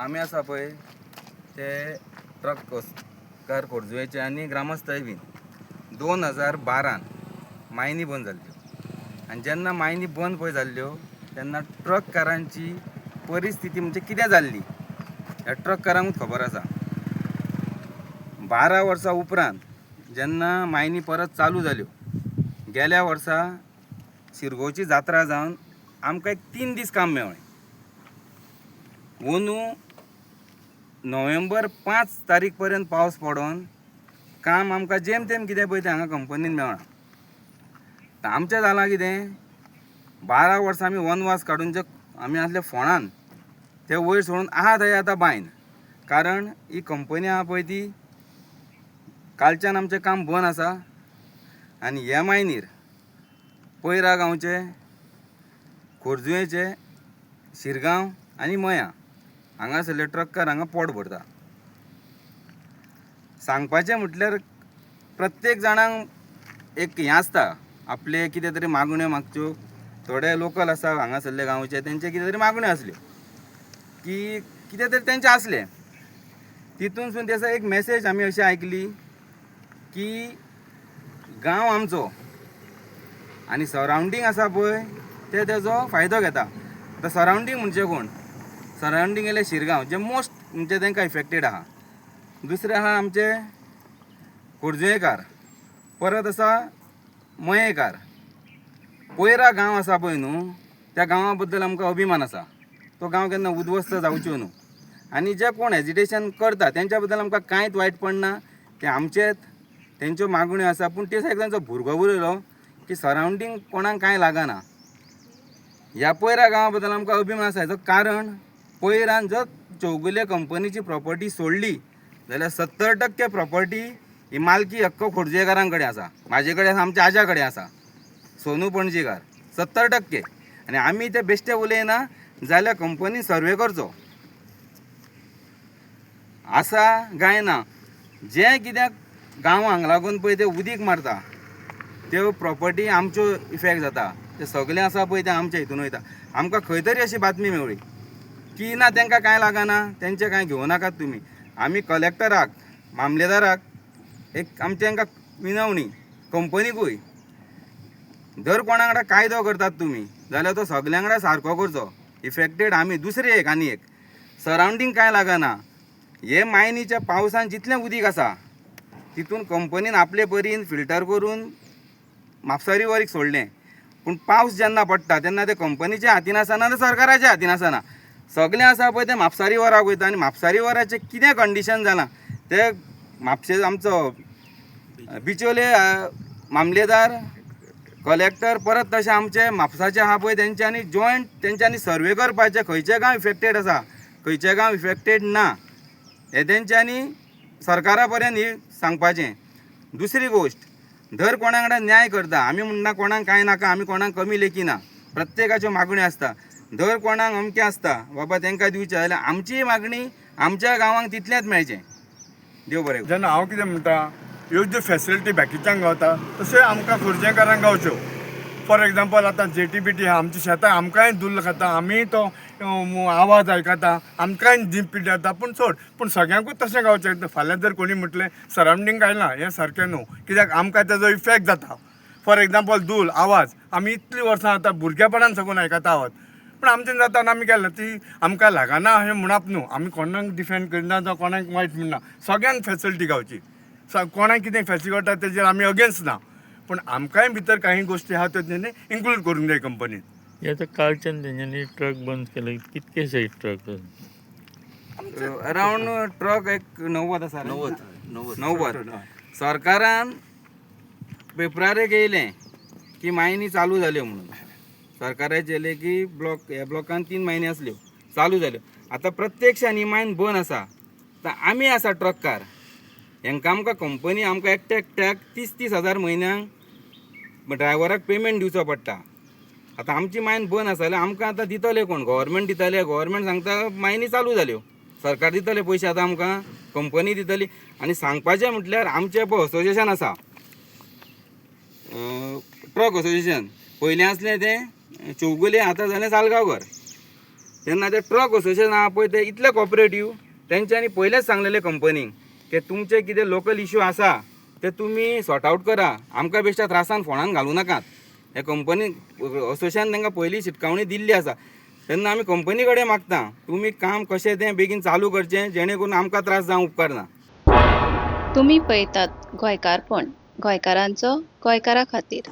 आमी आसा पळय ते ट्रक कार खोर्जुवेचे आनी ग्रामस्थय बीन 2012 मायनी बंद जाल्ल्यो आनी जेन्ना मायनी बंद पळय जाल्ल्यो तेन्ना ट्रककारांची परिस्थिती म्हणजे कितें जाल्ली ह्या ट्रककारांकूच खबर आसा. 12 वर्सां उपरांत जेन्ना मायनी परत चालू जाल्यो, गेल्या वर्सा शिरगोवची जात्रा जावन आमकां एक 3 दीस काम मेळ्ळें. अंदू नोव्हेंबर 5 तारीख पर्यंत पावस पडोन काम आमकां जेम तेम कितें पळय तें हांगा कंपनीन मेळ्ळां. आमचें जालां कितें, 12 वर्सां आमी वनवास काडून जे आमी आसले फोंडान ते वयर सोडून आहा थंय आतां बांयन, कारण ही कंपनी आहा पळय ती कालच्यान आमचें काम बंद आसा. आनी हे मायनीर पयरा गांवचे, खोर्जुवेचे, शिरगांव आनी मया हांगासरले ट्रककार हांगा पोट भरता. सांगपाचें म्हटल्यार प्रत्येक जाणांक एक हें आसता, आपले कितें तरी मागण्यो मागच्यो. थोडे लोकल आसा हांगासरले गांवचे, तेंचे कितें तरी मागण्यो आसल्यो की कितें तरी तेंचें आसलें. तितूनसून तेजो एक मॅसेज आमी अशी आयकली की गांव आमचो आनी सरावंडींग आसा पळय ते तेजो फायदो घेता. आतां सरावंडींग म्हणजे कोण, सरावंडींग येयले शिरगांव जे मोस्ट म्हणजे तांकां इफेक्टेड आहा. दुसरें आहा आमचे खोर्जुवेकार, परत आसा मयेकार. पयरा गांव आसा पळय न्हू, त्या गांवा बद्दल आमकां अभिमान आसा. तो गांव केन्ना उद्ध्वस्त जावच्यो न्हू. आनी जे कोण हेजिटेशन करता तेंच्या बद्दल आमकां कांयच वायट पडना, ते आमचेच, तेंच्यो मागण्यो आसा. पूण ते सायडीक तांचो भुरगो उलयलो की सरावंडींग कोणाक कांय लागना. ह्या पयरा गांवा बद्दल आमकां अभिमान आसा. हेजो कारण पयरान जर चौगुले कंपनीची प्रॉपर्टी सोडली जाल्यार 70% प्रॉपर्टी ही मालकी हक्क खोर्जुवेकारां कडेन आसा, म्हाजे कडेन आसा, आमच्या आज्या कडेन आसा, सोनू पणजीकार 70%. आनी आमी ते बेश्टे उलयना जाल्यार कंपनी सर्वे करचो आसा काय ना. जें कित्याक गांवांक लागून पळय तें उदीक मारता त्यो प्रॉपर्टी आमच्यो इफेक्ट जाता. ते सगळें आसा पळय तें आमच्या हितून वयता. आमकां खंय तरी अशी बातमी मेवळी की ना तांकां कांय लागना, तेंचें कांय घेवं नाकात तुमी. आमी कलेक्टराक, मामलेदाराक एक आमचें तांकां विनवणी, कंपनीकूय, जर कोणा वांगडा कायदो करतात तुमी जाल्यार तो सगळ्यां वांगडा सारको करचो. इफेक्टेड आमी. दुसरें एक आनी एक सरावंडींग कांय लागना. हे मायनीच्या पावसान जितलें उदीक आसा तितून कंपनीन आपले परीन फिल्टर करून म्हापसा रिवरीक सोडलें. पूण पावस जेन्ना पडटा तेन्ना ते कंपनीच्या हातीन आसना, ते सरकाराच्या हातीन आसना. सगळें आसा पळय तें म्हापसा रिवराक वयता. आनी म्हापसा रिवराचें कितें कंडिशन जालां तें म्हापशे आमचो बिचोले मामलेदार, कलेक्टर, परत तशें आमचे म्हापसाचे आहा पळय तेंच्यांनी जॉयंट तेंच्यांनी सर्वे करपाचें खंयचे गांव इफेक्टेड आसा, खंयचे गांव इफेक्टेड ना, हें तेंच्यांनी सरकारा पर्यंत ही सांगपाचें. दुसरी गोश्ट, दर कोणा वांगडा न्याय करता. आमी म्हणना कोणाक कांय नाका, आमी कोणाक कमी लेखिना. प्रत्येकाच्यो मागण्यो आसता. दर कोणाक अमकें आसता बाबा तांकां दिवचें जाल्यार आमचीय मागणी आमच्या गांवांक तितलेंच मेळचें. देव बरें. जेन्ना हांव कितें म्हणटा, ह्यो ज्यो फेसिलिटी बाकीच्यांक गावता तशें आमकां खोर्जेकारांक गावच्यो. फॉर एग्जाम्पल आतां जे टी बी टी आहा, आमच्या शेतां आमकांय धुल्ल खाता, आमीय तो आवाज आयकता, आमकांय जीप पिड्ड्यार जाता. पूण सोड, पूण सगळ्यांकूच तशें गावचें. फाल्यां जर कोणी म्हटलें सरावंडींग गायना हें सारकें न्हू, कित्याक आमकां तेजो इफेक्ट जाता. फॉर एग्जाम्पल धूल आवाज आमी इतलीं वर्सां आतां भुरगेपणान साकून आयकता आवाज, पूण आमचें जाता आनी आमी केलें ती आमकां लागना अशें म्हणप न्हू. आमी कोणाक डिफेंड करिना जावं कोणाक वायट म्हणना, सगळ्यांक फेसिलिटी गावची. कोणाक कितें फेसिलिटी गावता तेजेर आमी अगेन्स्ट ना, पूण आमकांय भितर काही गोश्टी आहा त्यो तेणी इन्क्लूड करूंक जाय कंपनीन. हे आतां कालच्यान तेंच्यांनी ट्रक बंद केले, कितकेशे ट्रक? अरावंड ट्रक एक 90 आसा. 90. सरकारान पेपरार एक येयलें की मायनी चालू जाल्यो म्हणून. सरकाराचें येयलें की ब्लॉक ह्या ब्लॉकान 3 मायनी आसल्यो चालू जाल्यो. आतां प्रत्यक्षान ही मायन बंद आसा. आतां आमी आसा ट्रककार, हेंकां आमकां कंपनी आमकां एकट्या एकट्याक 30-30 हजार म्हयन्यांक ड्रायव्हराक पेमेंट दिवचो पडटा. आतां आमची मायन बंद आसा जाल्यार आमकां आतां दितले कोण? गव्हर्मेंट दितले. गव्हर्मेंट सांगता मायनी चालू जाल्यो, सरकार दितले पयशे आतां आमकां, कंपनी दितली. आनी सांगपाचें म्हटल्यार आमचें पळय असोसिएशन आसा, ट्रक असोसिएशन, पयलें आसलें तें चौगुले, आतां जालें सालगांवकर. तेन्ना ते ट्रक असोसिएशन आहा पळय ते इतले कॉपरेटीव, तेंच्यांनी पयलेच सांगलेले कंपनीक की तुमचे कितें लोकल इश्यू आसा ते तुमी सॉर्ट आवट करा, आमकां बेश्ट्या त्रासान फोणान घालूं नाकात. हे कंपनी असोसिएशन तांकां पयलीं शिटकावणी दिल्ली आसा. तेन्ना आमी कंपनी कडेन मागता तुमी काम कशें तें बेगीन चालू करचें, जेणे करून आमकां त्रास जावंक उपकारना. तुमी पळयतात गोंयकारपण, गोंयकारांचो गोंयकारा खातीर.